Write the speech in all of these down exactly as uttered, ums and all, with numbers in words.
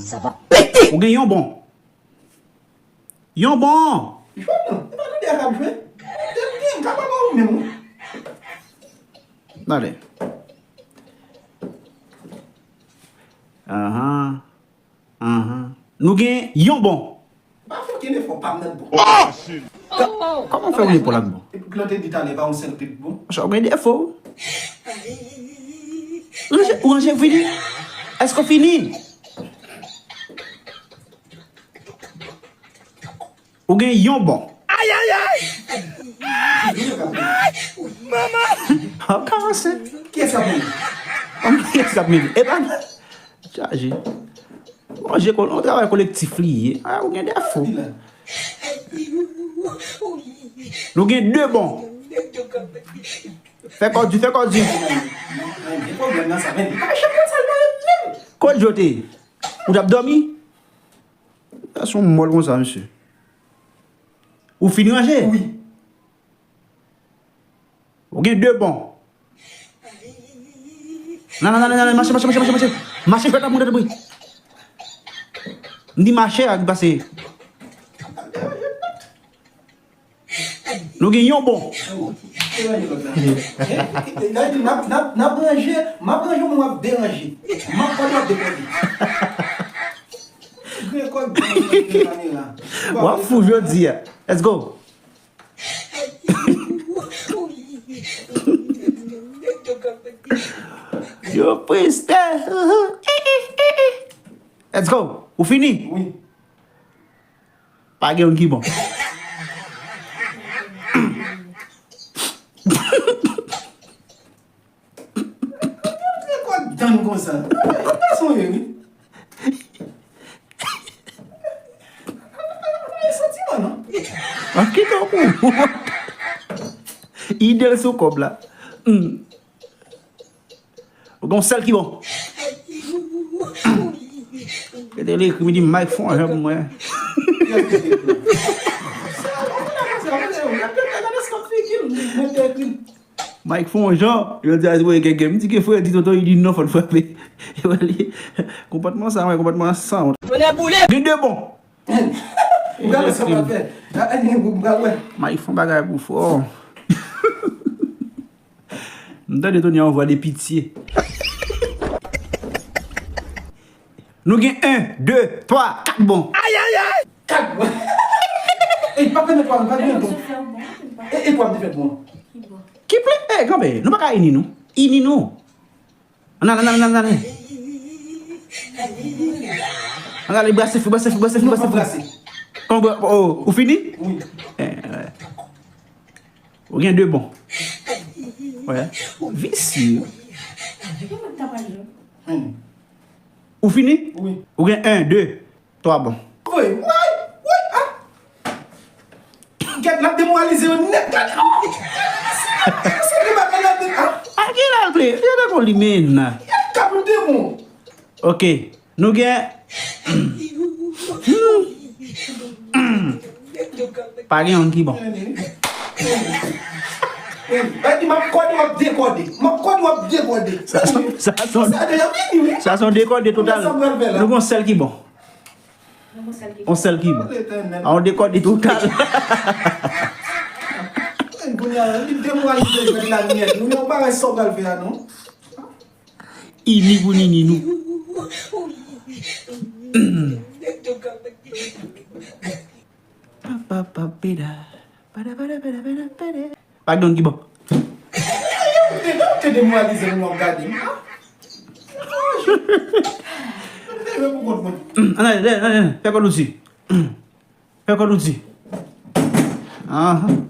Sa va pete. Ou gen yon bon. Yon bon. Jwe non. E pa tande a k ap jwe. Tande, m ka pa ba ou menm, wi. Gade. Ahan. Ahan. Nou gen yon bon. Pa fè okenn efò, pa m nan bon. Kòman w fè yon epòl ak bon? Epi Claude te di talè, pa yon sèl pit bon. Monchè, ou gen defo. Ou ranje, ou ranje, ou fini? Èske w fini? Ou gen yon bon. Ayayay! Manman! An ka ranse. Kiyès k ap mennen? An kiyès k ap mennen? E pa chaje. Bon, je kon, yon travay kolektif li ye. A, ou gen defo. Nou gen de bon. Fè kò di, fè kò di. Kot Jote? Ou t ap dòmi? Gason mòl konsa, mesye. Ou fin ranje? Wi. Ou gen de bon. Nan, nan, nan, nan, nan, mache, mache, mache, mache, mache. Mache, fè tanpri, tanpri. M di mache, ak pase. Nou gen yon bon. N ap, n ap, n ap ranje, m ap ranje, w ap deranje. M ap pran, w ap depòte. W ap fou jodi a. Let's go. Yo, preste. Let's go. Ou fini? Wi. Pa gen youn ki bon. Yon trè kòk dann konsa. Yon gason ye, wi. Yon santiman, non? An kite w pou ou. Ide l sou kòb la. Hmm. Ou gen yon sèl ki bon. Rete l ekri, m di Mike fè yon jan pou mwen. Mike fè yon jan, yo di a voye gen gen. M di ke frè di tonton, li di non, fò l frape. Konpòtman sa, mwen, konpòtman sanwont. Gen de bon. M pral wè sa w pral fè. Gade, m pral wè. Mike fè yon bagay pou fò. M tande Tony a yon vwa de pitye. Nou gen en, de, twa, kat bon. Ayayay! Kat bon. Ey, pa pèmèt twa, pa pèmèt bon. E, e twa m te fè bon. Ki plen? Ey, kanpe, nou pa ka ini nou. Ini nou. Ann ale, ann ale, ann ale, ann ale. Ann ale, brase fou, brase fou, brase fou, brase fou. Kòman, oh, ou fini? Wi. Eh, eh. Ou gen de bon. Wè. Visye. Hmm. Ou fini? Wi. Ou gen en, de, twa bon. Woy, woy, woy, ah! Gad, l ap demoralize yo nèt, gad. Oh! Se de bagay la de, ah! A ki la l ple? Yo te kon li men nan. Gad kap l de bon. Ok. Nou gen. Pa gen youn ki bon. Epi m ap kòde, w ap dekòde. M ap kòde, w ap dekòde. Sa se yon, sa se yon, sa se yon dekòde total. Nou gen yon sèl ki bon. Yon sèl ki bon. A yon dekòde total. Kounye a, li demoralize jwèt la nèt. Nou gen yon bagay sa w pral fè a non. Ini pou nini nou. Pa pa pa peda. Pada pada pada pada pada. Pa gen ki bon. Ou te demoralize moun w ap gade. Ann ale, ann ale, ann ale. Fè kò nou di. Fè kò nou di. Anhan.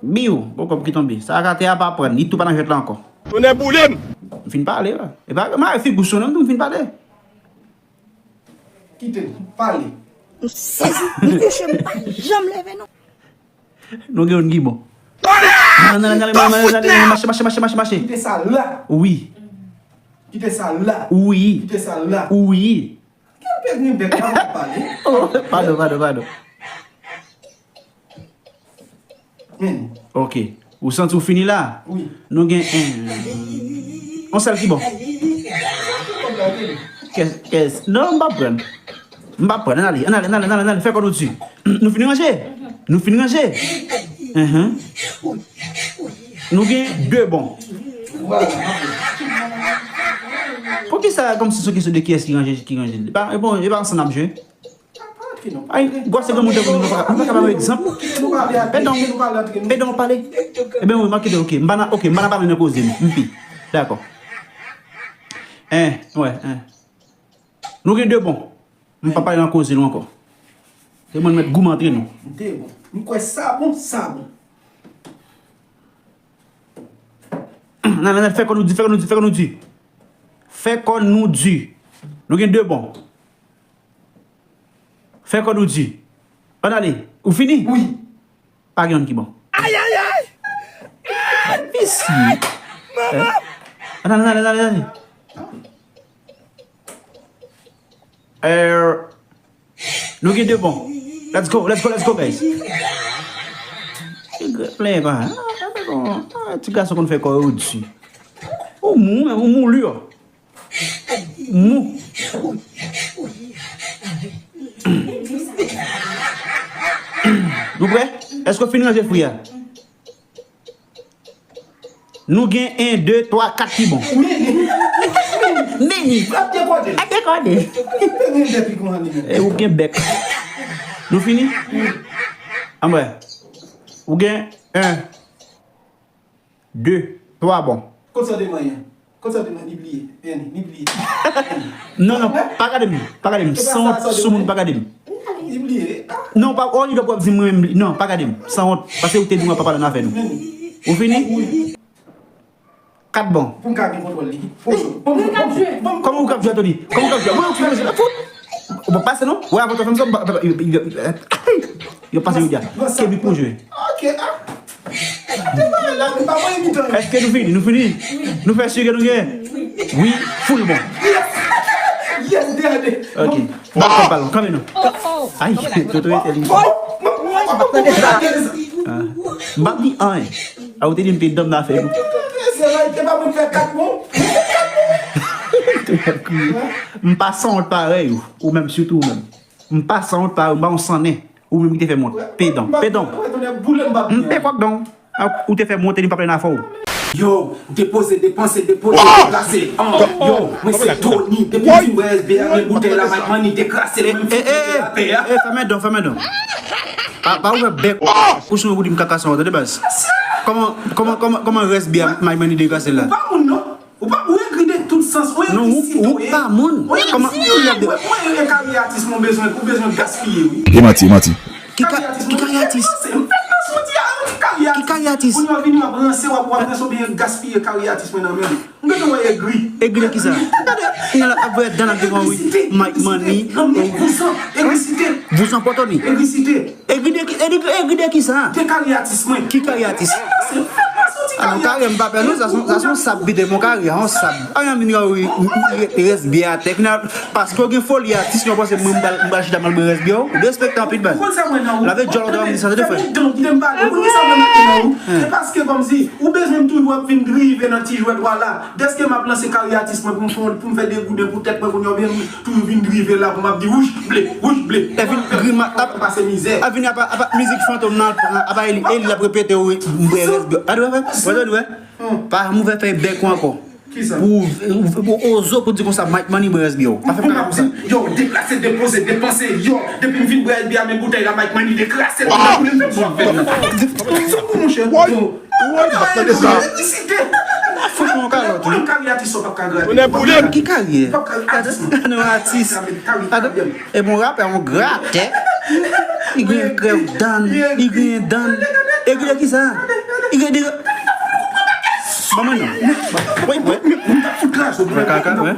Biw, gwo kòb ki tonbe. Sa atè a pa pran, li tou pa nan jwèt la ankò. Tonnè boule m! M fin pale la. E pa mare figi w sou non, m fin pale. Kite m pale. M sezi, m kouche, m pa janm leve non. Nou gen youn ki bon. Nan, nan, nan, nan, nan, nan, nan, mache, mache, mache, mache, mache. Kite sa la. Wi. Kite sa la. Wi. Kite sa la. Wi. Kèl pèp gen bèk la pou pale? Oh, padon, padon, padon. Men. Ok. Ou santi w fini la? Wi. Nou gen en. On sèl ki bon. Kès, kès. Non, m pa pran. M pa pran, ann ale, ann ale, ann ale, ann ale, ann ale, fè kò nou di. Nou fin ranje? Nou fin ranje? Enhen. Nou gen de bon. Poukisa kòmsi se kesyon de kiyès ki ranje, ki ranje? E pa, e bon, e pa ansanm n ap jwe? Ay, gwòs se granmoun tankou nou, nou pa ka, nou pa ka ba yo egzanp. Pèdan, pèdan pale. Ebyen, wi, m ap kite, ok. M pa nan, ok, m pa nan pale nan koze m. M pi. Dakò. En, wè, en. Nou gen de bon. M pa pale nan koze nou ankò. Se mwen mèt goumen antre nou. De bon. M kwè sa bon, sa bon. Nan, nan, nan, fè kò nou di, fè kò nou di, fè kò nou di. Fè kò nou di. Nou gen de bon. Fè kò nou di. Ann ale. Ou fini? Wi. Pa gen youn ki bon. Ayayay! Visye. Mama! Ann ale, ann ale, ann ale, ann ale. Euh, nou gen de bon. Let's go, let's go, let's go, guys. Plenyen kon sa. Ah, ti gason konn fè kò yo di. Ou mou, men ou mou li. Mou. Nou prè? Èske w fin ranje fri a? Nou gen en, de, twa, kat ki bon. Meni. Ap dekòde. Ap dekòde. E ou gen bèk. Nou fini? Anmwè. Ou gen en, de, twa bon. Kot sa w te manyen? Kot sa w te manyen? Li bliye. Annie, li bliye. Non, non, pa gade m. Pa gade m. San wont sou moun, pa gade m. Li bliye. Non, pa, oh, li dòk w ap di m mwen menm. Non, pa gade m. San wont. Paske ou te di m w ap pa pale nan afè nou. Ou fini? Kat bon. Pou m ka gen kontwòl li. Pou m, pou m, pou m, pou m. Kòman ou k ap jwe a, Tony? Kòman ou k ap jwe a? Mwen, ou k ap jwe a fout. Ou pa pase non? Wè, avan w fè m sa, m pa, m pa, yo, yo, yo, yo pase yo dja. Kenbe pou jwe. Ok, ah. Te pale la, m pa voye mitan yo. Èske nou fini? Nou fini? Nou fè si ke nou gen? Wi, full bon. Yes! Yes, de a de. Ok. Bon, bon, balon, kanpe non. Ay, Toto rete li. Ah. M p ap di anyen. A ou te di m te danm nan fè nou. Se la, te pa pou fè kat bon. M pa sanwont parèy ou. Ou menm, sitou ou menm. M pa sanwont parèy ou, m pa yon sannen. Ou menm ki te fè m wont. Pedan. Pedan. M te kwak dan. Ou te fè m wont epi m pa pale nan afè w. Yo, depoze, depanse, depoze, deplase. Yo, mwen se Tony. Depi m fin bwè S B A, men boutèy la, Mike Money te krase, men m fin mete lapè a. Fèmen dan, fèmen dan. Pa, pa ouvè bèk pou sou mwen pou di m kaka sa, tande baz. Kòman, kòman, kòman, kòman S B A, Mike Money te krase la? Ou pa moun non. Ou pa, ou egri de tout sans, ou egri site ou ye. Ou pa moun. Ou egri site ou ye. Mwen, mwen, e karyè atis mwen bezwen, ou bezwen gaspiye, wi. E manti, e manti. Ki ka, ki karyè atis? M fèk nan soti a, ki karyè atis? Ki karyè atis? Kounye a w vini w ap ranse, w ap, w ap ranse, oubyen gaspiye karyè atis mwen nan men m. M gentan wè egri. Egri de kisa? Gade, kounye a l ap voye dan nan devan wi. Mike Money. Egri site. Vouzan pòtò li. Egri site. Egri de ki, egri, egri de kisa? De karyè atis mwen. Ki karyè atis? Se fèk mwen soti. Mon kari m pa pè non, sa se yon sab biten, mon kari a yon sab. A yon mineral wi, rès byè atè. Final, paske w gen foli atis, yo panse mwen m pral chita m al bwè rès byè w. Derespekte anpil baz. Lave djòl ou devan m di sa, tande frè. Se paske kòmsi ou bezwen m toujou ap vin drive nan ti jwèt ou a la. Dèske m ap lanse kari atis mwen pou m fè, pou m fè degouden pou tèt mwen kounye a oubyen m toujou vin drive la pou m ap di wouch ble, wouch ble. E vin grima, ap pase mizè. A vin apa, apa mizik fantom nan pran, apa Eli, Eli l ap repete wi, m bwè rès byè. Gade wè, wè, wè, wè. Pa janm ouvè fèy bèk ou ankò. Kisa? Pou ou ozo pou di konsa Mike Money bwè rès byè w. Pa fè m kaka konsa. Yo, deplase, depoze, depanse, yo. Depi m fin bwè rès byè a, men boutèy la Mike Money deklase l. Pou m fè m fè. Woy, woy, m pa tande sa. Fout mwen yon kalòt wi. Kari atis ou p ap ka grate. Tounen pou li. Ki kari? Gade yon atis. Gade. E bon rapè, yon gratè. Li gen krèv dan, li gen dan. E gade kisa? Li gen de. Ban mwen non. Wi, wi. Kaka, wi.